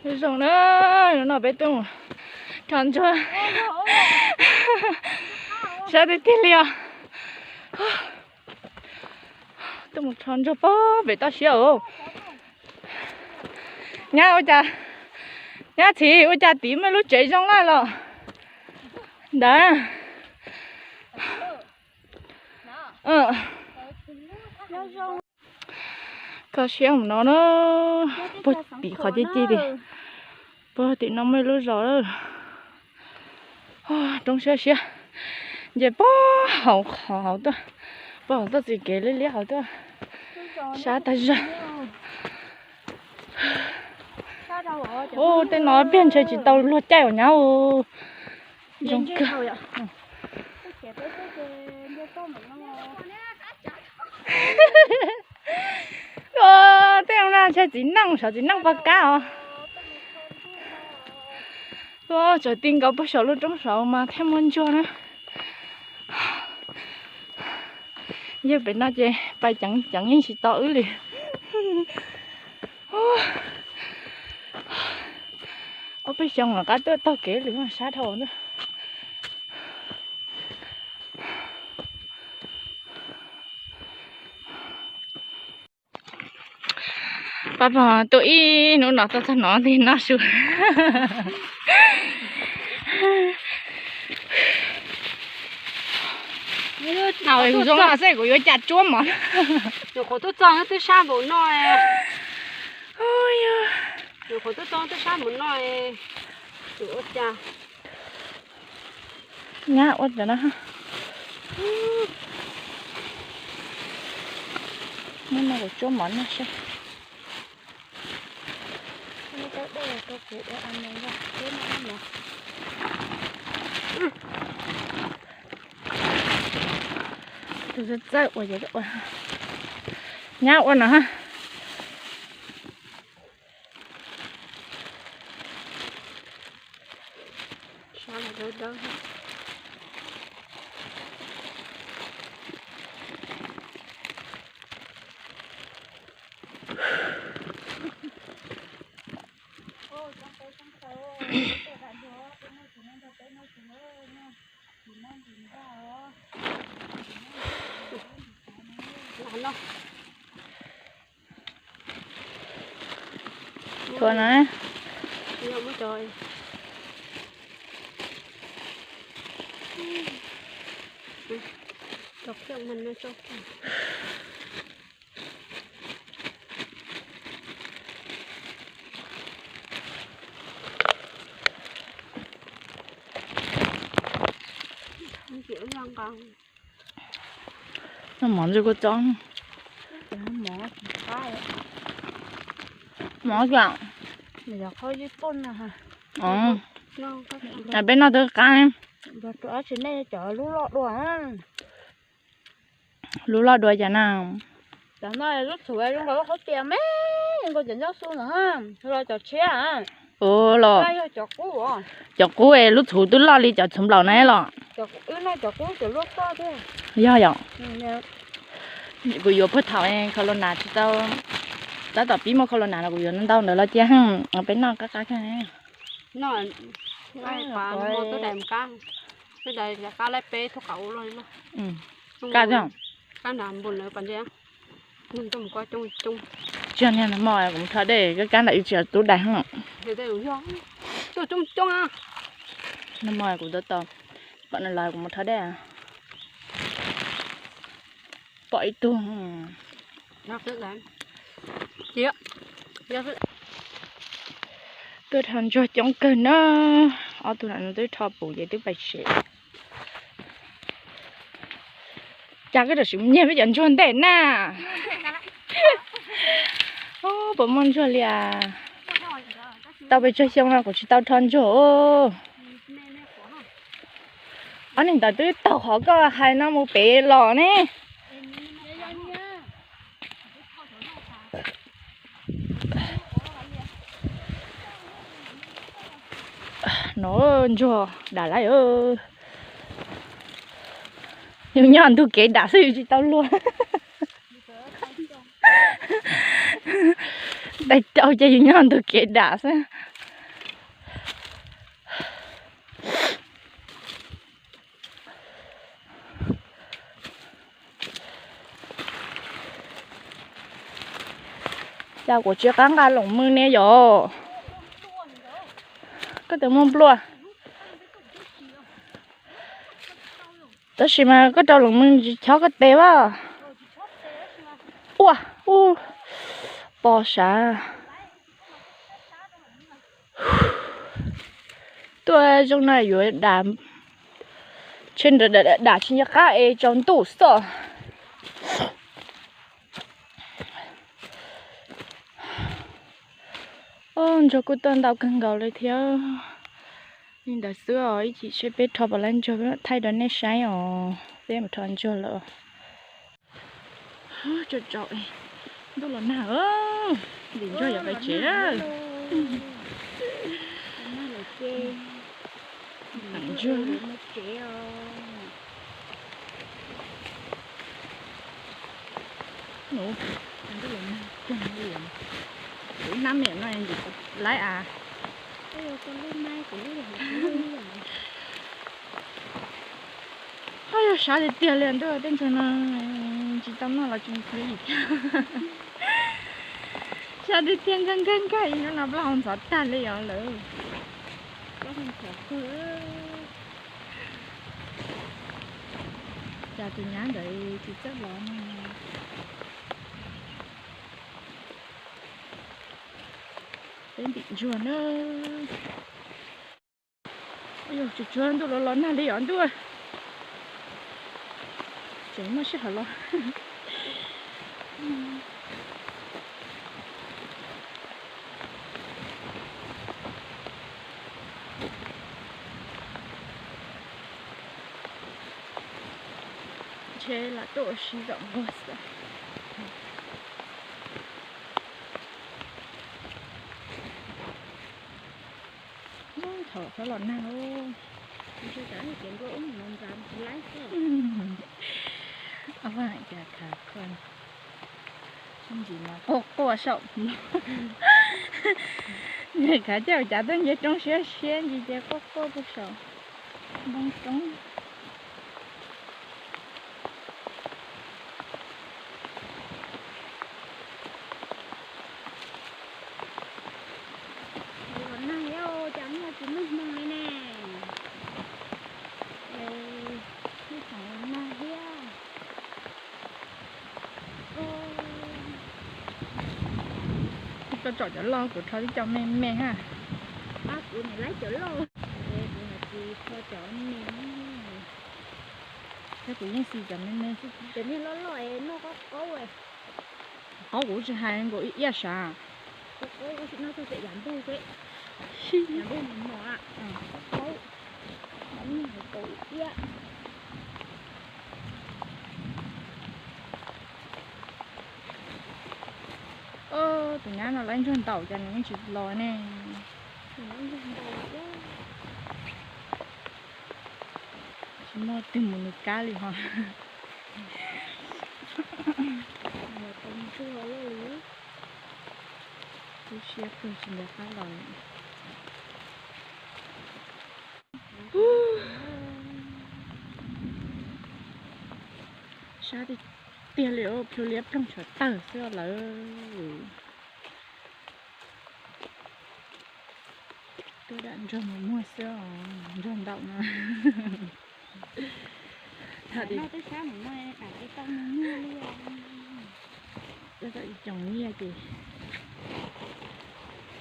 Zoo na, no peb tuaj mus rho ntsuag. Sab tiag tiag li os. Tuaj mus rho ntsuag pog pem toj siab os. Nyab ua cas, nyab txiv ua cas tim muaj lub tsev zoo lawm los ntawd. Kho siab mus no na, puag tim qhov cig cig tiag, puag tim no muaj ib lub zos lawm. Roob siab siab, nce puag hauv qhov hauv tuaj, puag hauv txoj txiv kev liab liab hauv tuaj, sab tag zog. Ub, tej no pliag ntshe tsis tau luag caij os nyab. Zoo kawg. Tej no ntshe txiv neej, xyov txiv neej pog kab os. Ua, tsuas ti nkaus puag saum lub roob saud mas thiaj muaj ntsuag na. Yog pem no ces pais ceev ceev yeej tsis tau wb li. Ob peb xyoos los qab tuaj taug kev li mas sab dhau na. Pab pog tuaj ib hnub no txog txog no tig noj su. Tau kuv zoo no xwb kuv yuav cas tsuab mov. Nyuam qhuav tuaj txog twb sab npaum no. Nyuam qhuav tuaj txog twb sab npaum no. Ua cas nyab ua cov no. Hnub no kuv tsuab mov noj seb. Tus txawj txawj ua, nyab ua no. Thuav na. Noj mov ntxwg kua txob. Mov kawg. Peb noj twb qab. Lub loj dua cas na? Cov no lub txhuv zoo nkaus lub qhaub tias me, zoo nkaus cov ncauj xu no, los cov tshiab. Ua los, cov qub, cov qub lub txhuv twb loj li cov txhuv nplaum na los. Wb noj cov qub cov luaj toj thiab. Yog yom. Kuv yuav puag thaum corona tsis tau, tab tom pib muaj corona los kuv yuav ntau ntawd los cia peb noj qab qab thiab. Tsis yog niag nag hmo kuv mus rho dej, kab kab ntawm wb tsis tub dais heev. Nag hmo kuv tab tom pom no los kuv mus rho dej, pom ib tug. Tuaj rho ntsuag coob kawg na, ob tug no twb rho puv ces twb pais tsev. Cas koj tam sim mus nyiag peb cov ntsuag ntej na? Puas muaj ntsuag li as? Tau pes tsawg xyoo no kuv tsis tau rho ntsuag. Ob neeg ntawd twb taug qhov koj hais no mus pem los ne. No ntsuag dam lawm. Yus nyob ntug kev dam xwb yus tsis tau luag. Dai rau ces yus nyob ntug kev dam xwb. Cas kuv tsis qab nqa loos mws ne yom? Koj twb muaj nplua. Tab sis mas koj rau loos mws tsis chob koj tes as. Ua, ua, pos sav. Tuaj zoo no yuav dam, tshe dam tsis nco qab es tsaus ntuj xwb. Ntsuag kuj tuaj ntau kawg nkaus li thiab. Li ntawd xwb os, ib chim seb peb rho puas laib ntsuag thaij rau nej saib os. Peb mus rho ntsuag lawm. Tsaus tsaus, ntuj los nag, ntim ntsuag yuav pais tsev. Ntsuag. Kuv nab me no ntim laib as. Ho yog sab tiag tiag li ntuj, tej ntsuag no tsis tau noj los tsis mus khwv li. Sab tiag tiag, nkag nkag nkag, ib hnub no plaub hau ntxhov tag li os lawm. Cas tus nyab ntawd tsis txawj los no. Peb ntim ntsuag na. Yog tsuas tsuag ntuj los los nag li os ntuj. Tseem muaj sij hawm los. Ntshe lam tuaj ua si zaum npog xwb. Thaum txhob los nag. Ntsis no quaj quaj saum. Nws khav coj cav tuaj nce roob siab siab ntsis ces quaj quaj puag saum ntoo roob. Los nag thiab, cas muaj tsis muaj hmoo li ne. Ib tsoom los nag thiab. Koj tsom cov loj, kuv rho tib co me me ha. Kuv niam laib cov loj, kuv hais tias rho cov me. Thiab kuv yeej xis cov me me xwb. Cov niag loj loj es noj qaub qaub. Qaub kuv tsis hais nkaus ib iab sav. Qaub qaub tab sis noj txog pem yav ntuj xwb. Yav ntuj mos mos, qaub qaub. Noj hais tau ib iab. Tus nyab no laib ntsuag ntaus cas nws yeej tsis los ne. Tsis muaj twg mus nws kab li ho. Lub siab kawg tsis nco qab los. Sab tiag tiag li, plhu liab ploog tshuav tawg xwb lawm. Tuaj dam ntsuag mus muag xwb os, ntsuag ntaus no. Tham tias tau ib coom nyiaj ces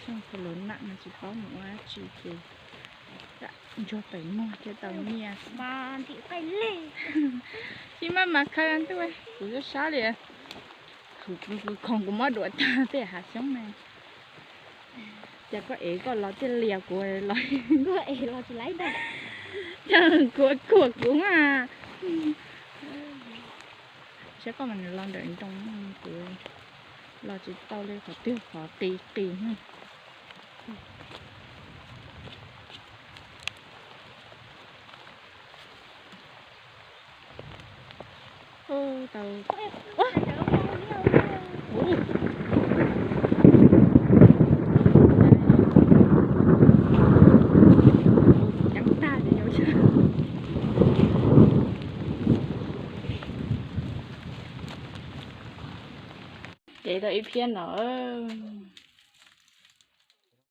xyoo khuv luv nam no tsis paub mus ua dab tsi ces dam ntsuag pem muag thiaj tau nyiaj. Tsis maj mam khaws ntuj, kuv sab sab li. Kuv khoom kuv muab duav tag tej hav xyoob na. Cas koj ev koj los tiaj lias kuv los. Koj ev los tsis laib ntag. Cas kuv kuam kuv mas. Saib koj mas nws los ntawm ntoo, kuv los tsis tau li qhov twg qhov qis qis. Tau. Ua, ua, ua. Dev tau ib phiab no.